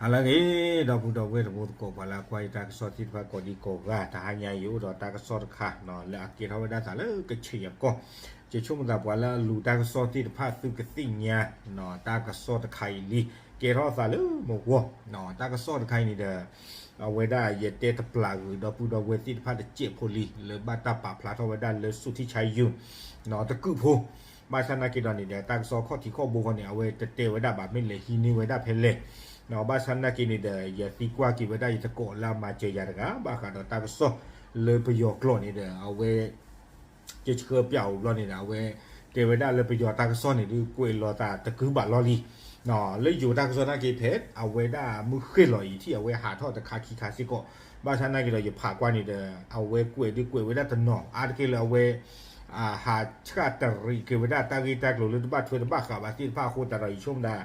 ဟါလၢအဂ့ၤ ဒီပုၢ်ဒီဝဲၢ်တံၤသကိး ပှၤလၢအကွၢ်ယတၢ်ကစီၣ်သ့ၣ်တဖၣ်ကိးဒံကိးဂၤ, တဟါညါအံၤအိၣ်ဒီးတၢ်ကစီၣ်တခါ လၢအကဲထီၣ်ဝဲဒၣ်သးလၢကဆ့ၣ်ယၤကီၢ်, ယဆိကမိၣ်သးပှၤလၢအလူၤတၢ်ကစီၣ်သ့ၣ်တဖၣ် သုကသ့ၣ်ညါ တၢ်ကစီၣ်တခါအံၤလံ, ကဲထီၣ်သးလၢမုၢ်ဂီၤ, တၢ်ကစီၣ်တခါအံၤန့ၣ်ဒီး အဝဲဒၣ်ယတဲတပျၢ်ဂ့ၤဒီပုၢ်ဒီဝဲၢ်သ့ၣ်တဖၣ်တစဲးဖိလံ လၢဘၣ်တၢ်ပာ်ဖျါထီၣ်ဝဲဒၣ်လၢ ဆူၣ်ထံဆါယုၢ် တကုၢ်ဖိ, ဘၣ်ဆၣ်နာ်က့ဒီးန့ၣ်ဒီး တၢ်ကစီၣ်ခီၣ်ထံးခီၣ်ဘိဃီန့ၣ် အဝဲတတဲဝဲဒၣ်ဘၣ် မ့ၢ်လဲၤဟံးန့ၢ်ဝဲဒၣ်ဖဲလဲၣ်, ဘၣ်ဆၣ်နာ်က့န့ၣ်ဒီး ယသံကွၢ်က့ၤဝဲဒၣ်ယသကိးလၢအမၤစၢၤယၤတဂၤ ဘၣ်ဃးဒီးတၢ်ကစီၣ်လၢပယီၤကျိာ်န့ၣ်ဒီး အဝဲ ကဆှၢပျၢ်အီၤဘျီန့ၣ်ဒီး အဝဲတဲဝဲဒၣ်လၢပယီၤတၢ်ကစီၣ်န့ၣ်ဒုး ကွဲးလီၤသးတကုဘၣ်လီၤလံ လၢယိၤတၢ်ကစီၣ်နာ်က့ဖဲ အဝဲဒၣ်မုၢ်ဃ့ၢ်လီၤအံၤထံၣ် အဝဲဟးထီၣ်တခါခံခါစ့ၢ်ကီး, ဘၣ်ဆၣ်နာ်က့ဒီးယဖးကွၢ်န့ၣ်ဒီး အဝဲကွဲးဒုးကွဲးဝဲဒၣ်တနီၤ အါတက့ၢ်လၢအဝဲ ဟးဆှၣ်တရံးက့ၤဝဲဒၣ်တၢ်ဂ့ၢ်တၢ်ကျိၤလၢတဘၣ်ထွဲတဘၣ်ဃးဘၣ်သ့ၣ်တဖၣ်အဃိသတးဒီး ယဆိကမိၣ်ဒၣ်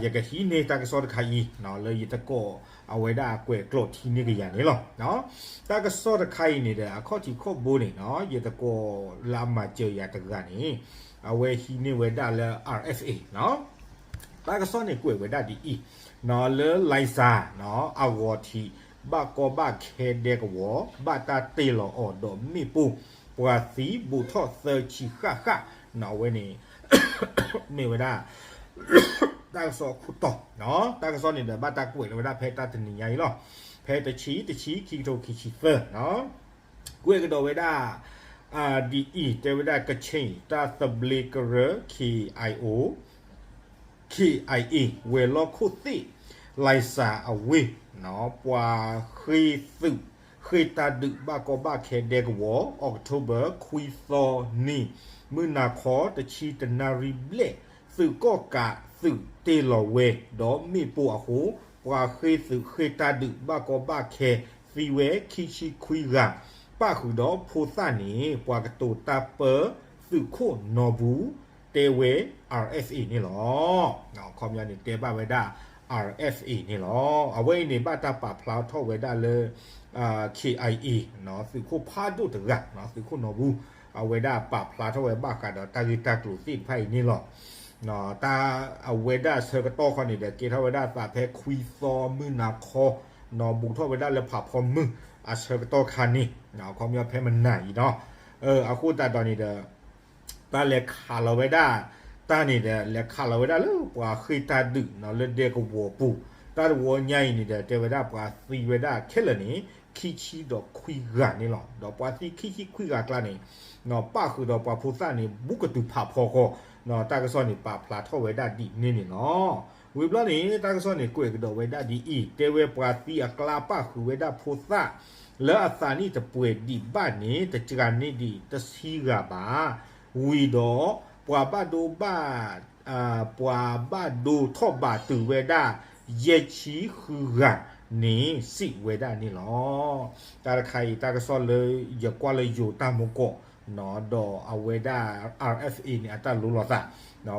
ယကဟံးန့ၢ်တၢ်ကစီၣ်တခါအံၤ လၢယသကိးအဝဲဒၣ်ကွဲးကျိာ်ထံန့ၢ်ကယၤန့ၣ်လီၤ. တၢ်ကစီၣ်တခါအံၤန့ၣ်ဒီး အခီၣ်ထံးခီၣ်ဘိန့ၣ် ယသကိးလၢအမၤစၢၤယၤတဂၤန့ၣ် အဝဲဟံးန့ၢ်ဝဲဒၣ်လၢ RFA တၢ်ကစီၣ်န့ၣ်ကွဲးဝဲဒၣ်ဒ်အံၤ, လၢ လိုင်ဇာ အဂီၤထံး ဘၣ်ကီဘၣ်ခဲဒဲကဝီၤ ဘၣ်တၢ်တ့ၢ်လီၤအီၤဒီးမ့ၣ်ပိၢ် ပှၤသံဘူးထီၣ်သၢဆံဃၣ်ဃၣ်, အဝဲန့ၣ် မ့ၢ်ဝဲဒၣ် တၢ်ကစီၣ်အခိၣ်တီ, တၢ်ကစီၣ်န့ၣ်ဒီး ဘၣ်တၢ်ကွဲးလီၤဝဲဒၣ်ဖဲတၢ်တနံၤညါအံၤလီၤ. ဖဲတဆံ တဆံ ခံကထိခံဆံသၢ ကွဲးကဒီးဝဲဒၣ် ဒ်အံၤ, တဲဝဲဒၣ် ကချ့ၣ်တၢ်သဘျ့ကရၢ KIO KIA ဝဲၤလီၢ်ခိၣ်သ့ၣ် လိုင်ဇာ အဝ့ၢ် ပှၤဃ့ၢ်သုး ဃ့ၢ်တၢ်ဒုးဘၣ်ကီဘၣ်ခဲဒဲကဝီၤ October ခွံသီနံၤ မုၢ်နၤခီ တဆံတနၣ်ရံၣ်ဘျဲၣ် သုးကီၣ်ကးသုးတ့ၢ်လီၤဝဲ ဒီးမ့ၣ်ပိၢ်အဃိ ပှၤဃ့ၢ်သုးဃ့ၢ်တၢ်ဒုးဘၣ်ကီဘၣ်ခဲသံဝဲခံဆံခွံဂၤ, ပၣ်ဃုာ်ဒီးဖိသၣ်န့ၣ် ပှၤကတိၤတၢ်ပၢသုးခိၣ်နီၢ်ဘူ တဲဝဲ RFA န့ၣ်လီၤ. အခီပညီန့ၣ် တဲဘၣ်ဝဲဒၣ် RFA န့ၣ်လီၤ. အဝဲအံၤန့ၣ် ဘၣ်တၢ်ပာ်ဖျါထီၣ်ဝဲဒၣ်လၢ KIA သုးခိၣ်ဖးဒိၣ်တဂၤ သုးခိၣ်နီၢ်ဘူ အဝဲဒၣ်ပာ်ဖျါထီၣ်ဝဲဘၣ်ဃးဒီးတၢ်ဂ့ၢ်တၢ်ကျိၤသ့ၣ်တဖၣ်အံၤန့ၣ်လီၤ. တၢ်အဝဲဒၣ်အဆၢကတီၢ်ခီန့ၣ်ဒီး ကဲထီၣ်ဝဲဒၣ်သးဖဲခွံသီမုၢ်နၤခီ ဘူးထီၣ်ဝဲဒၣ်လၢဖးဖီမုၢ်အဆၢကတီၢ်ခါန့ၣ် အခီပညီဖဲမနၤအံၤနီၤ. အဃိသတးဒီးန့ၣ်ဒီး တၢ်လဲၤခးလီၤဝဲဒၣ် တၢ်န့ၣ်ဒီး လဲၤခးလီၤဝဲဒၣ်လၢပှၤဃ့ၢ်တၢ်ဒုးနီၤ လၢဒဲကဝီၤပူၤ, တၢ်တဝီညါအံၤန့ၣ်ဒီး တဲဝဲဒၣ်ပှၤသံဝဲဒၣ်ခဲလၢာ်န့ၣ် ခံဆံဒီးခွံဂၤန့ၣ်လီၤ. ဒီးပှၤသံခံဆံခွံဂၤအကျါန့ၣ် ပၣ်ဃုာ်ဒီးပှၤဖိသၣ်န့ၣ် ဘူးကတုၤဖးဖီဃီ တၢ်ကစီၣ်န့ၣ် ပာ်ဖျါထီၣ်ဝဲဒၣ်ဒ်န့ၣ်န့ၣ်လီၤ. ဝံၤဘျီန့ၣ် တၢ်ကစီၣ်န့ၣ် ကွဲးကဒီးဝဲဒၣ်ဒ်အံၤ, တဲဝဲပှၤသံအကျါပၣ်ဃုာ်ဝဲဒၣ်ဖိသၣ် လၢအသးနံၣ်တပှဲၤဒံးဘၣ်န့ၣ် တစှၤန့ၢ်ဒံးတဆံဂၤဘၣ်. ဝံၤဒီး ပှၤဘၣ်ဒိဘၣ် ပှၤဘၣ်ဒိထီၣ်ဘးတုၤဝဲဒၣ် ယဲၢ်ဆံဃုဂၤန့ၣ် စံးဝဲဒၣ်န့ၣ်လီၤ. တၢ်တခါအံၤ တၢ်ကစီၣ်လၢယကွၢ်လၢယိၤတၢ်မူကီၢ် ဒီးအဝဲဒၣ် RFA န့ၣ် အတၢ်လိလီၤသး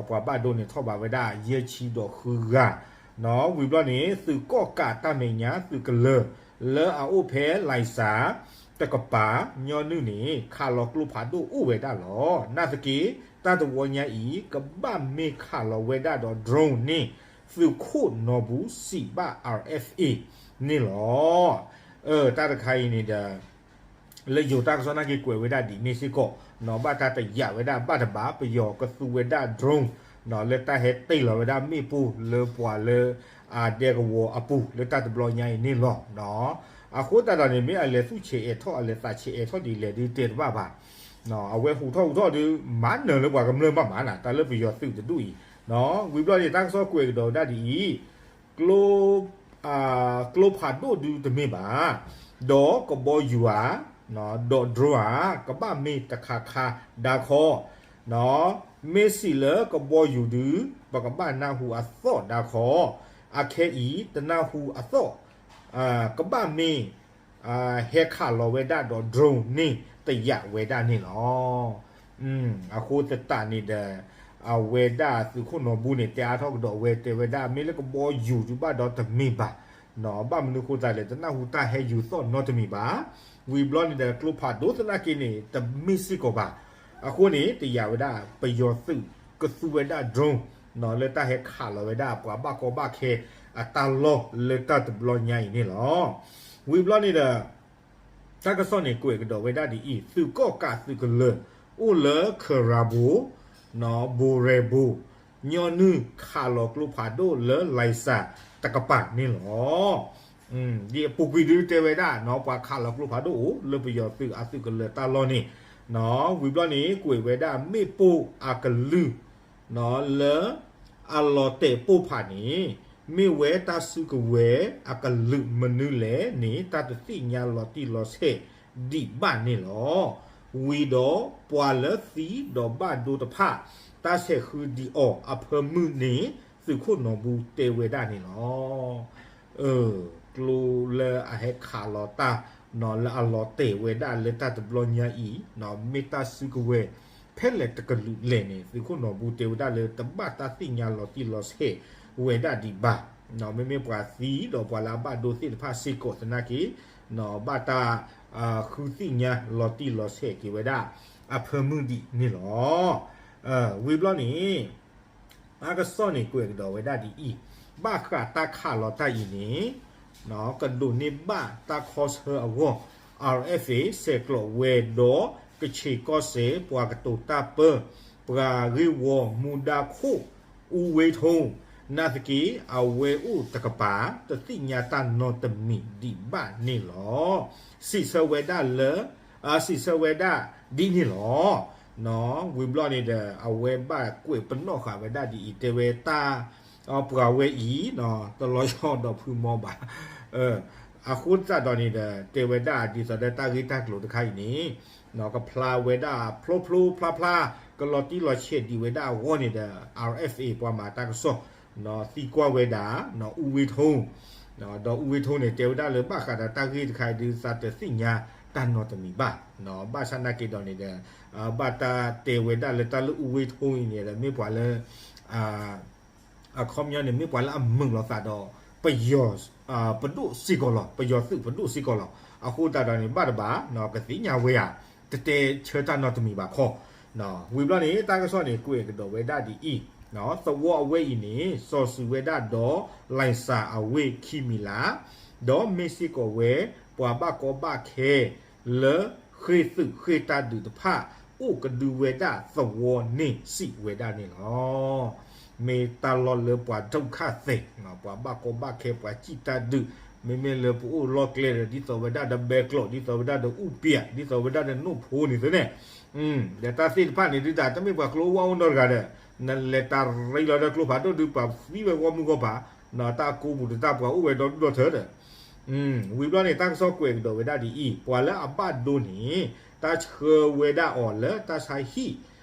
ပှၤဘၣ်ဒိန့ၣ်ထီၣ်ဘးဝဲဒၣ် ယဲၢ်ဆံဒီးဃုဂၤ ဝံၤဘျီန့ၣ် သုးကီၣ်ကးတၢ်မဲာ်ညါသုးကလၢၤ လၢအအိၣ်ဖဲ လိုင်ဇာ တကပၤ ညီနုၢ်န့ၣ် ခးလီၤကျိဖးဒိၣ်အိၣ်ဝဲဒၣ်လီၤ. နာ်သက့ တၢ်တဝီညါအံၤ ကဘၣ်မ့ၢ်ခးလီၤဝဲဒၣ်ဒီး drone န့ၣ် သုးခိၣ်နီၢ်ဘူစံးဘၣ် RFA န့ၣ်လီၤ. တၢ်တခါအံၤန့ၣ်ဒီး လၢယိၤတၢ်ကစီၣ်နာ်က့ကွဲးဝဲဒၣ်ဒ်န့ၣ်စ့ၢ်ကီး ဘၣ်တၢ်တယာ်ဝဲဒၣ်ဘၣ်တဘၣ် ပယီၤကသူဝဲဒၣ် drone လၢတၢ်ဟဲတ့ၢ်လီၤဝဲဒၣ်မ့ၣ်ပိၢ်လၢပှၤလၢ အဒဲကဝီၤအပူၤ လၢတၢ်တဘျီညါအံၤန့ၣ်လီၤ. အဃိသတးဒီးန့ၣ် မ့ၢ်အလဲၤသူၣ်ဆဲးအဲးထီၣ် အလဲၤသးဆဲးအဲးထီၣ်ဒ်လဲၣ်ဒုးတဲတဘၣ်ဘၣ်. အဝဲဟူးထီၣ်ဟူးထီၣ်ဒုး မၤနၢၤလၢပှၤကမျၢၢ်ဘၣ်မးနၤ တၢ်လၢပယီၤသုးတဒူၣ်အံၤ ဝံၤဘျီန့ၣ် တၢ်ကစီၣ်ကွဲးကဒီးဝဲဒၣ်ဒ်အံၤ ကျိ ကျိဖးဒိၣ်ဒုးတမ့ၢ်ဘၣ်, ဒီးကဘီယူၤဧါ, ဒီး drone ဧါ, ကဘၣ်မ့ၢ်တခါခါဒါခီ, မ့ၢ်စံးလၢကဘီယူၤဒုး ပကဘၣ်နၢ်ဟူအသီၣ်ဒါခီ, အခဲအံၤ တနၢ်ဟူအသီၣ်, ကဘၣ်မ့ၢ် ဟဲခးလီၤဝဲဒၣ်ဒီး drone န့ၣ် တယာ်ဝဲဒၣ်န့ၣ်လီၤ. အဃိသတးန့ၣ်ဒီး အဝဲဒၣ်သုးခိၣ်နီၢ်ဘူန့ၣ် တဲအါထီၣ်ကဒီးဝဲ တဲဝဲဒၣ် မ့ၢ်လၢကဘီယူၤဒုးဘၣ်ဒီးတမ့ၢ်ဘၣ်, ဘၣ်မနုၤဃိသတးလဲၣ် တနၢ်ဟူတၢ်ဟဲယူၤသီၣ်နီတမံၤဘၣ်. ဝံၤဘျီန့ၣ်ဒီး ကျိဖးဒိၣ်သနာ်က့န့ၣ် တမ့ၢ်စ့ၢ်ကီးဘၣ်. အဃိန့ၣ် တယာ်ဝဲဒၣ် ပယီၤသုးကသူဝဲဒၣ် drone လၢတၢ်ဟဲခးလီၤဝဲဒၣ် ပှၤဘၣ်ကီဘၣ်ခဲ အတၢ်လီၢ်လၢတၢ်တဘျီညါအံၤန့ၣ်လီၤ. ဝံၤဘျီန့ၣ်ဒီး တၢ်ကစီၣ်န့ၣ်ကွဲးကဒီးဝဲဒၣ်ဒ်အံၤ, သုးကီၣ်ကးသုးကလၢၤ အိၣ်လၢခရၤဘိ ဘိရဲဘိ ညီနုၢ်ခးလီၤကျိဖးဒိၣ်လၢ လိုင်စၣ် တကပၤန့ၣ်လီၤ. ဒ်အပူၤကွံာ်ဒုတဲဝဲဒၣ် ပှၤခးလီၤကျိဖးဒိၣ်အိၣ်လၢပယီၤသုးအသုးကလၢၤတၢ်လီၢ်န့ၣ်, ဝံၤဘျီန့ၣ် ကွဲးဝဲဒၣ်မ့ၣ်ပိၢ်အကလုၢ် လၢအလီၤတဲာ်ပိၢ်ဖးန့ၣ် မ့ၢ်ဝဲတၢ်စုကဝဲၤအကလုာ်မနုၤလဲၣ်န့ၣ် တၢ်တသ့ၣ်ညါလီၤတံၢ်လီၤဆဲးဒံးဘၣ်န့ၣ်လီၤ. ဝံၤဒီးပှၤလၢသံဒီးဘၣ်ဒိတဖၣ် တၢ်ဆဲးဃုဒံးအီၤအဖၢမုၢ်န့ၣ် သုးခိၣ်နီၢ်ဘူတဲဝဲဒၣ်န့ၣ်လီၤ. ကျိလၢအဟဲခးလီၤတၢ် လၢအလီၤတဲာ်ဝဲဒၣ်လၢတၢ်တဘျီညါအံၤ မ့ၢ်တၢ်စုကဝဲၤ ဖဲလဲၣ်တကလုာ်လဲၣ်န့ၣ် သုးခိၣ်နီၢ်ဘူတဲဝဲဒၣ်လၢတဘၣ်တၢ်သ့ၣ်ညါလီၤတံၢ်လီၤဆဲးဝဲဒၣ်ဒံးဘၣ်. မ့မ့ၢ်ပှၤသံဒီးပှၤလၢအဘၣ်ဒိသ့ၣ်တဖၣ်စ့ၢ်ကီးသနာ်က့ ဘၣ်တၢ်ဃုသ့ၣ်ညါလီၤတံၢ်လီၤဆဲးက့ၤဝဲဒၣ်အဖၢမုၢ်ဒံးန့ၣ်လီၤ. ဝံၤဘျီန့ၣ် တၢ်ကစီၣ်န့ၣ်ကွဲးကဒီးဝဲဒၣ်ဒ်အံၤ, ဘၣ်ဃးတၢ်ခးလီၤတၢ်အံၤန့ၣ် ကဒိးန့ၢ်ဘၣ်တၢ်ခီဆၢအဂီၢ် RFA ဆဲးကျိးဝဲဒီးကခ့ၣ်ကီၢ်စဲၣ် ပှၤကတိၤတၢ်ပၢ ပှၤဂ့ၢ်ဝီမူဒါခိၣ် အူဝ့ထိ နာ်သက့ အဝဲအိၣ်တကပၤ တသ့ၣ်ညါတၢ်နီတမံၤဒံးဘၣ်န့ၣ်လီၤ. စံးဆၢဝဲဒၣ်လၢ စံးဆၢဝဲဒၣ်ဒ်န့ၣ်လီၤ. ဝံၤဘျီန့ၣ်ဒီး အဝဲဘၣ်ကွဲးပနီၣ်ဃာ်ဝဲဒၣ်ဒ်အံၤ တဲဝဲတၢ် ပှၤဝဲအံၤ တလီၤဆီဒီးဖုမီဘၣ်. အဃိသတးဒီးန့ၣ်ဒီး တဲဝဲဒၣ်ဒ်သိးဒီးတၢ်ဂ့ၢ်တၢ်ကျိၤတခါအံၤန့ၣ် ကဖျါဝဲဒၣ်ဖျိဖျိဖျါဖျါ ကလီၤတံၢ်လီၤဆဲးဒံးဝဲဒၣ်အဂီၢ်န့ၣ်ဒီး RFA ပှၤမၤတၢ်ကစီၣ် သံကွၢ်ဝဲဒၣ် အူဝ့ထိ ဒီးအူဝ့ထိန့ၣ် တဲဝဲဒၣ်လၢဘၣ်ဃးဒီးတၢ်ဂ့ၢ်တခါအံၤဒုး သးတသ့ၣ်ညါတၢ်နီတမံၤဘၣ်. ဘၣ်ဆၣ်နာ်က့ဒီးန့ၣ်ဒီး ဘၣ်တၢ်တဲဝဲဒၣ်လၢတၢ်လၢအူဝ့ထိအံၤန့ၣ်ဒီး မ့ၢ်ပှၤလၢ အခီပညီန့ၣ် မ့ၢ်ပှၤလၢအမုာ်လိာ်သးဒီး ပယီၤပဒိၣ်စ့ၢ်ကီးလီၤ, ပယီၤသုးပဒိၣ်စ့ၢ်ကီးလီၤ. အဃိသတးဒီးန့ၣ် ဘၣ်တဘၣ် ကသ့ၣ်ညါဝဲဧါ, တတဲဆၢတၢ်နီတမံၤဘၣ်ခီ. ဝံၤဘျီန့ၣ် တၢ်ကစီၣ်န့ၣ် ကွဲးကဒီးဝဲဒၣ်ဒ်အံၤ, သဝီအဝဲအံၤန့ၣ် စီၤစုၤဝဲဒၣ်ဒီး လိုင်စၣ်အဝ့ၢ်ခံမံၤလၢ်, ဒီးမ့ၢ်စ့ၢ်ကီးဝဲ ပှၤဘၣ်ကီဘၣ်ခဲ လၢဃ့ၢ်သုးဃ့ၢ်တၢ်ဒုးတဖၣ် အိၣ်ကဒုဝဲဒၣ်သဝီန့ၣ်စံးဝဲဒၣ်န့ၣ်လီၤ. မ့ၢ်တၢ်လီၢ်လၢပှၤဒုက္ခသည်, ပှၤဘၣ်ကီဘၣ်ခဲ ပှၤစံၣ်တၢ်ဒုး, မ့မ့ၢ်လၢပအိၣ်လီၢ်ကျဲဒီး ဒ်သိးဝဲဒၣ်ဒီးဘဲကျိး, ဒ်သိးဝဲဒၣ်ဒီးအူပျဲး, ဒ်သိးဝဲဒၣ်ဒီးနိၣ်ဖိန့ၣ်သ့န့ၣ်, ဒီးတၢ်သ့ၣ်တဖၣ်န့ၣ်ဒုး တၢ်တမ့ၢ်ပှၤကျိအိၣ်ဝၣ်အိၣ်နီတဂၤဒီး နလဲၤတၢ်ရံလီၤဒီးကျိဖးဒိၣ်ဒုး ပှၤသံဝဲဂီၢ်မုၢ်ဂီၢ်ပၤ, တၢ်ကိးပူၤတတၢ်ပှၤအိၣ်ဝဲဒီဒူၣ်ဒီထၢဒီး ဝံၤဘျီန့ၣ် တၢ်ကစီၣ်ကွဲးကဒီးဝဲဒၣ်ဒ်အံၤ, ပှၤလၢအဘၣ်ဒိန့ၣ် တၢ်ဆှၢဝဲဒၣ်အီၤလၢတၢ်ဆါဟံၣ်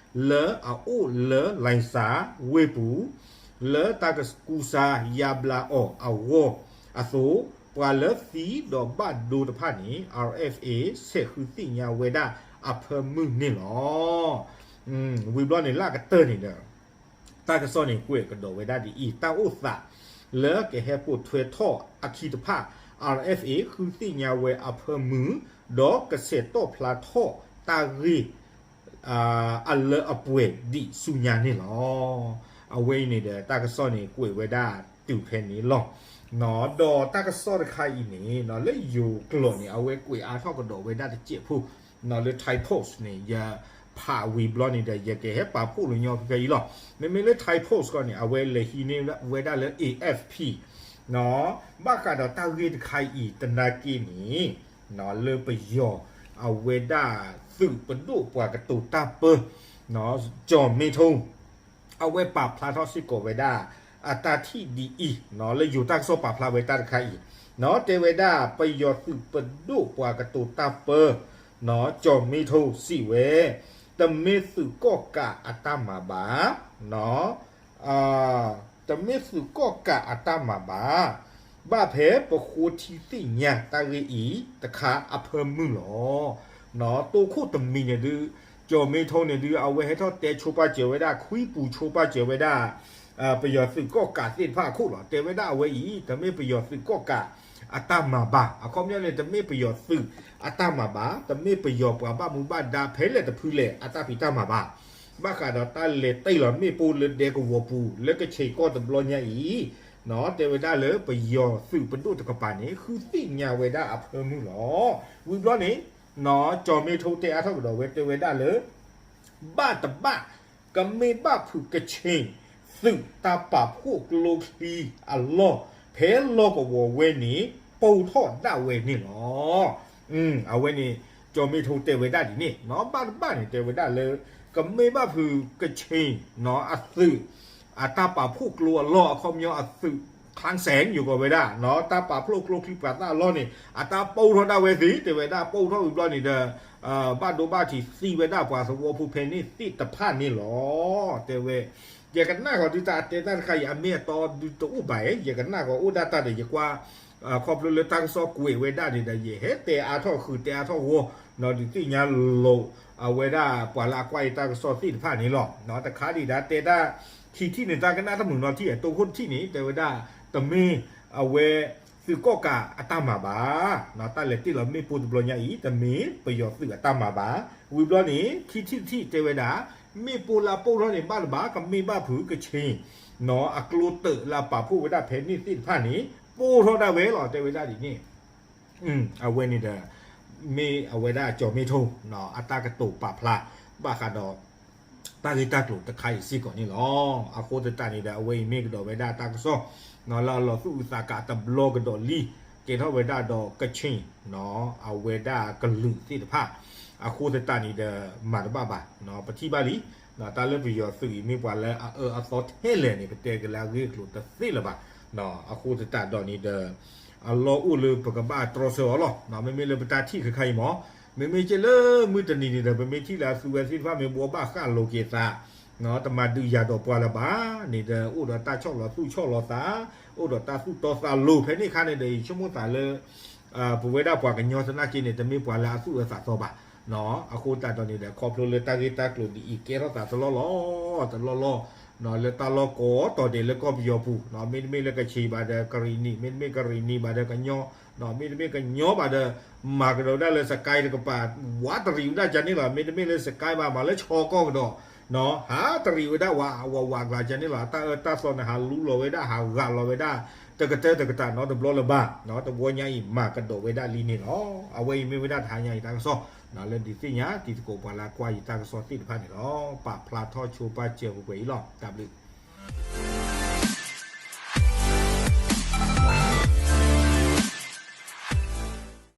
လၢအအိၣ်လၢ လိုင်စၣ်ဝ့ၢ်ပူၤ လၢတၢ်ကကူစါယါဘျါအီၤအဂီၢ်အသိး, ပှၤလၢသံဒီးဘၣ်ဒိတဖၣ်န့ၣ် RFA ဆဲးဃုသ့ၣ်ညါဝဲဒၣ်အဖၢမုၢ်န့ၣ်လီၤ. ဝံၤဘျီန့ၣ် လၢကတၢၢ်န့ၣ်ဒီး တၢ်ကစီၣ်န့ၣ်ကွဲးကဒီးဝဲဒၣ်ဒ်အံၤ, တၢ်အိၣ်သး လၢကဟဲပိာ်ထွဲထီၣ်အခံတဖၣ် RFA ဃုသ့ၣ်ညါဝဲအဖၢမုၢ်, ဒီးကဆဲးတီၣ်ဖျါထီၣ်တၢ်ဂ့ၢ် အလၢအပှဲၤဒံးဆူညါန့ၣ်လီၤ. အဝဲအံၤန့ၣ်ဒီး တၢ်ကစီၣ်န့ၣ်ကွဲးဝဲဒၣ်တုၤဖဲန့ၣ်လီၤ. ဒီးတၢ်ကစီၣ်တခါအံၤန့ၣ် လၢယိၤကျိာ်န့ၣ် အဝဲကွဲးအါထီၣ်ကဒီးဝဲဒၣ်တစဲးဖိ လၢ Thai Post န့ၣ် ယဖးဝံၤဘျီန့ၣ်ဒီး ယကဟဲပာ်ဖှိၣ်လၢညီဖဲဖဲအံၤလီၤ. မ့မ့ၢ်လၢ Thai Post ကီးန့ၣ် အဝဲလဲၤဟံးန့ၢ်ဝဲဒၣ်လၢ A F P ဘၣ်ဃးဒီးတၢ်ဂ့ၢ်တခါအံၤသနာ်က့န့ၣ် လၢပယီၤအဝဲဒၣ်သုးပဒိၣ်ပှၤကတိၤတၢ်ပၢ ကၠီၣ်မ့ထိ အဝဲပာ်ဖျါထီၣ်စ့ၢ်ကီးဝဲဒၣ် အတၢ်ထံၣ်ဒ်အံၤ လၢယိၤတၢ်ကစီၣ်ပာ်ဖျါဝဲတၢ်တခါအံၤ တဲဝဲဒၣ် ပယီၤသုးပဒိၣ်ပှၤကတိၤတၢ်ပၢ ကၠီၣ်မ့ထိစံးဝဲ တမ့ၢ်သုးကီၣ်ကးအတၢ်မၤဘၣ် တမ့ၢ်သုးကီၣ်ကးအတၢ်မၤဘၣ် ဘၣ်ဖဲပဃိထံသ့ၣ်ညါတၢ်ဂ့ၢ်အံၤတခါအဖၢမုၢ်လီၤ. တိခိၣ်တမံၤန့ၣ်ဒုး ကၠီၣ်မ့ထိန့ၣ်ဒုး အဝဲဟဲထီၣ်တဲဆိပာ်စၢၤဝဲဒၣ် ခွံပူၤဆိပာ်စၢၤဝဲဒၣ် ပယီၤသုးကီၣ်ကးသ့ၣ်တဖၣ်အခိၣ်လီၤ. တဲဝဲဒၣ်အဝဲအံၤ တမ့ၢ်ပယီၤသုးကီၣ်ကးအတၢ်မၤဘၣ်. အခီပညီန့ၣ် တမ့ၢ်ပယီၤသုးအတၢ်မၤဘၣ်, တမ့ၢ်ပယီၤပှၤဘၣ်မူဘၣ်ဒါဖဲလဲၣ်တဖုလဲၣ် အတၢ်ဖံးတၢ်မၤဘၣ်. ဘၣ်ဃးဒီးတၢ်လဲၤတ့ၢ်လီၤမ့ၣ်ပိၢ်လၢဒဲကဝီၤပူၤ လၢကခ့ၣ်ကီၢ်တဘျီညါအံၤ တဲဝဲဒၣ်လၢပယီၤသုးပဒိၣ်တကပၤန့ၣ် ဃုသ့ၣ်ညါဝဲဒၣ်အဖၢမုၢ်လီၤ. ဝံၤဘျီန့ၣ် ကၠီၤမ့ထိတဲအါထီၣ်ကဒီးဝဲ တဲဝဲဒၣ်လၢ ဘၣ်တဘၣ် ကမ့ၢ်ဘၣ်ဖုးကခ့ၣ်သုးတၢ်ပာ်ဖှိၣ်ကျိချံအလီၢ် ဖဲလီၢ်ကဝီၤဝဲန့ၣ် ပိၢ်ထီၣ်ဒၣ်ဝဲန့ၣ်လီၤ. အဝဲန့ၣ် ကၠီၤမ့ထိတဲဝဲဒၣ်ဒ်န့ၣ် ဘၣ်တဘၣ်န့ၣ် တဲဝဲဒၣ်လၢ ကမ့ၢ်ဘၣ်ဖုးကခ့ၣ်အသုး အတၢ်ပာ်ဖှိၣ်ကျိအလီၢ်အခီပညီအသုး ခလါစဲ ယိၤကီးဝဲဒၣ် တၢ်ပာ်ဖှိၣ်ကျိချံပှၤသၣ်အလီၢ်န့ၣ် အတၢ်ပိၢ်ထီၣ်ဒၣ်ဝဲသ့ၣ် တဲဝဲဒၣ်ပိၢ်ထီၣ်ဝံၤဘျီန့ၣ်ဒီး ဘၣ်ဒိဘၣ်ထံးသံဝဲဒၣ်ပှၤသဝီဖိဖဲန့ၣ်သ့ၣ်တဖၣ်န့ၣ်လီၤ. တဲဝဲ ယကနၣ်ဃီၤဒုးတၢ်အတဲတၢ်တခါအံၤ အမ့ၢ်အတီဒုးတအိၣ်ဘၣ်ဧါ ယကနၣ်ဃီၤအိၣ်ဒၣ်တၢ်ဒီးယကွၢ် ခီဖျိလၢတၢ်ကစီၣ်ကွဲးဝဲဒၣ်န့ၣ်ဒီး ယဟဲတဲအါထီၣ်ဃုာ်တဲအါထီၣ်ဂီၢ် ဒုးသ့ၣ်ညါလိာ် အဝဲဒၣ်ပှၤလၢအကွၢ်ယတၢ်ကစီၣ်သ့ၣ်တဖၣ်န့ၣ်လီၤ. တခါဒံးဒၣ်တဲတၢ်ခံထံၣ်န့ၣ် တၢ်ကနၣ်တမုာ်နီတထံၣ် တိခိၣ်တထံၣ်န့ၣ် တဲဝဲဒၣ် တမ့ၢ်အဝဲသုးကီၣ်ကးအတၢ်မၤဘၣ် တၢ်လဲၤတ့ၢ်လီၤမ့ၣ်ပိၢ်တဘျီညါအံၤ တမ့ၢ်ပယီၤသုးအတၢ်မၤဘၣ်. ဝံၤဘျီန့ၣ် ခံထံၣ်တထံၣ်တဲဝဲဒၣ် မ့ၣ်ပိၢ်လၢအပိၢ်ထီၣ်န့ၣ် ဘၣ်တဘၣ် ကမ့ၢ်ဘၣ်ဖုးကခ့ၣ် အကျိတၢးလၢအပာ်ဖှိၣ်ဝဲဒၣ်ဖဲန့ၣ်သ့ၣ်တဖၣ်န့ၣ် ပိၢ်ထီၣ်ဒၣ်ဝဲလီၤ တဲဝဲဒၣ်ဒ်န့ၣ် အဝဲန့ၣ်ဒီး မ့ၢ်အဝဲဒၣ်ကၠီၤမ့ထိ အတၢ်ကတိၤပာ်ဖျါ ဘၣ်ဃးဒီး တၢ်ဂ့ၢ်တၢ်ကျိၤတခါအံၤစ့ၢ်ကီးန့ၣ်လီၤ. အဃိသတးန့ၣ်ဒီး အဝဲအံၤမ့ၢ်ကဒီးဝဲဒၣ်တၢ်ကစီၣ် လၢအလီၤသူၣ်အုးသးကးတဘျီကဒီးလံ ကဲထီၣ်ဝဲဒၣ်ဒီးကခ့ၣ် အဝဲဒၣ်ကလုာ်သ့ၣ်တဖၣ် အဃိသတးန့ၣ်ဒီး မၤတဘၣ်ဘၣ် ပထံၣ်ဘၣ်လံ တၢ်လၢပယီၤသုးအံၤမ့ၢ်ပှၤလၢအအၢအသီထဲလဲၣ်န့ၣ် ပတဲကလၢအဂ့ၢ်အကျိၤတသ့လၢၤဘၣ်. အဃိသတးဒီးန့ၣ်ဒီး အလီၢ်အိၣ်လၢပကဘၣ်တြီဆၢအီၤလီၤ. မ့မ့ၢ်လၢပတၢ်ထံၣ်ခဲခါအံၤမး မ့မ့ၢ်က့လၢမုၢ်တနံၤန့ၣ်ဒီး ပမ့ၢ်ထံၣ်လၢအသုဝဲသ့ၣ်တဖၣ်မ့ၢ်ဘှီဘၣ်ဃၣ်လိာ်က့ၤသး တမၤဒုးယၤဒီးပှၤလၢၤဘၣ်န့ၣ်ဒီး အိၣ်ဒီးတၢ်ဆီၣ်လီၤသူၣ်ဆီၣ်လီၤသး အိၣ်ဒီးတၢ်သူၣ်တီသးလိၤဖဲန့ၣ်အခါန့ၣ်ဒီး ယဆိကမိၣ်သးလၢ ပဝဲဒၣ်ပှၤကညီသနာ်က့န့ၣ် တမ့ၢ်ပှၤလၢအသူၣ်အၢသးသီဘၣ်. အဃိသတးဒီးန့ၣ်ဒီး ခီဖျိလၢတၢ်ဂ့ၢ်တၢ်ကျိၤဒ်အံၤ ကဲထီၣ်သးတလီၢ်လီၢ် တလီၢ်လီၢ် လၢတၢ်လီၢ်ကိးတီၤဒဲးလၢကီၢ်ပယီၤပူၤ မ့တမ့ၢ်လၢကခ့ၣ်ဘၣ်ဒီးကရံၣ်နံၣ် မ့တမ့ၢ်ကရံၣ်နံၣ်ဘၣ်ဒီးကညီ မ့တမ့ၢ်ကညီဘၣ်ဒီး မၤကဒီးဝဲဒၣ်လၢစကဲတကပၤ ဝးတရံးဝဲဒၣ်ကန့ၣ်လီၤ. မ့တမ့ၢ်လၢစကဲဘၣ် မၤလၢဆီကီၢ်ကဒီး ဟးတရံးဝဲဒၣ်ဝးဝးဝးကျါကန့ၣ်လီၤ. တၢ်အၢတၢ်သီန့ၣ် ဟးလူလီၤဝဲဒၣ် ဟးဂာ်လီၤဝဲဒၣ် တကတၢၢ်တကတၢၢ်နီတဘျီလၢၤဘၣ်. တဘျီညါအံၤ မၤကဒီးဝဲဒၣ်လံန့ၣ်လီၤ. အဝဲအံၤမ့ၢ်ဝဲဒၣ်တဟါညါအံၤတၢ်ကစီၣ် လၢဒုးသ့ၣ်ညါတံၤသကိးပှၤလၢကွၢ်ယတၢ်ကစီၣ်သ့ၣ်တဖၣ်န့ၣ်လီၤ. ပာ်ဖျါထီၣ်ဆိပာ်စၢၤပှဲၤပှဲၤအံၤလီၤ. တၢ်ဘျုး